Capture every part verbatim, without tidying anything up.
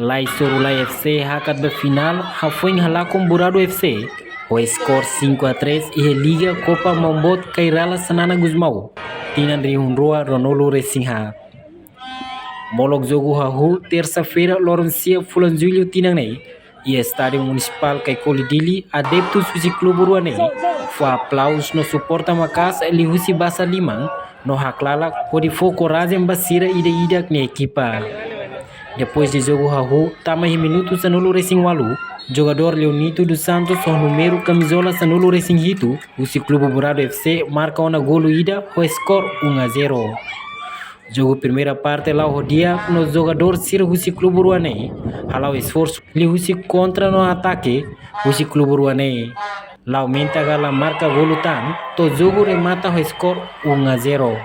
Lai Soru Lai F C hakat ba finál, hafoin halakon Burado F C, ho skor cinco a três iha Liga Copa Maun Boot Kay Rala Xanana Gusmão, tinan rihun rua ruanulu resin haat. Molok jogu hahú, tersa-feira, loron sia fulan Jullu tinan ne'e, iha Estádiu Munisipál Caicoli Dili, adeptus husi klube rua ne'e fó aplauzu no suporta maka'as liuhusi basa liman no haklalak hodi fó korajen ba sira ida-idak nia ekipa. Depois de jogu hahú, tama iha minutu sanulu resin ualu, jogadór Leonito dos Santos ho númeru kamizola sanulu resin hitu husi klube Burado F C marka ona golu ida ho skor um a zero. Jogu primeira parte la'o ho di'ak no jogadór sira husi klube rua ne'e hala'o esforsu liuhusi kontra no atake husi klube rua ne'e. La'o menta ka la marka golu tan, to'o jogu remata ho skor um a zero.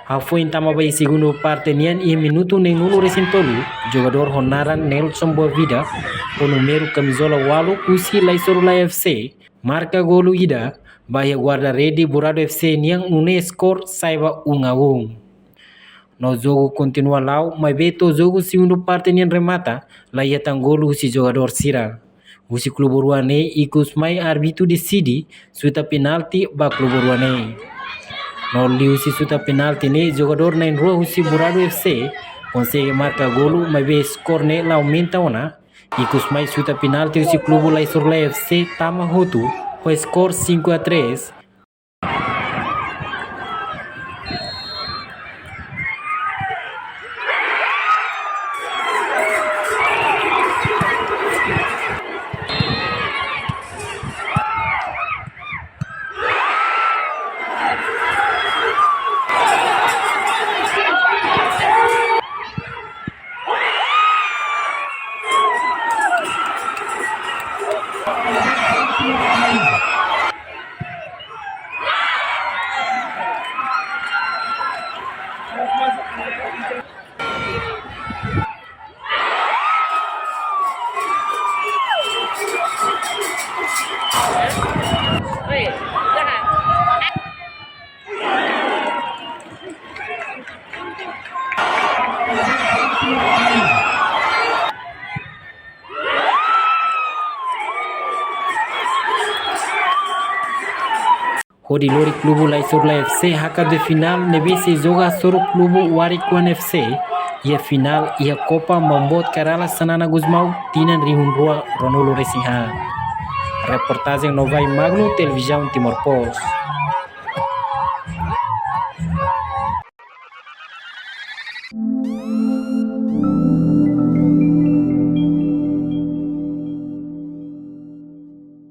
Hafoin tama ba iha segundu parte nian iha minutu neenulu resin tolu, jogadór ho naran Nelson Boavida, ho númeru kamizola ualu husi Lai Soru Lai F C, marka golu ida ba iha guarda-rede Burado F C nian, nune'e skor sai ba um a um. No jogu kontinua la'o, maibé to'o jogu segundu parte nian remata, la iha tan golu husi jogadór sira. Husi klube rua ne'e ikus mai árbitru deside suta penalti ba klube rua ne'e. No liuhusi suta penalti ne'e, jogadór na'in-rua husi Burado F C konsege marka golu, maibé skor ne'e la aumenta ona. Ikus mai suta penalti husi klube Lai Soru Lai F C tama hotu ho skor cinco a três. Hodi lori klube Lai Soru Lai F C hakat ba finál ne'ebé sei joga hasoru klube Warikuan F C iha finál iha Copa Maun Boot Kay Rala Xanana Gusmão tinan rihun rua ruanulu resin haat. Reportajen Novai Magno, Televizaun Timor Post.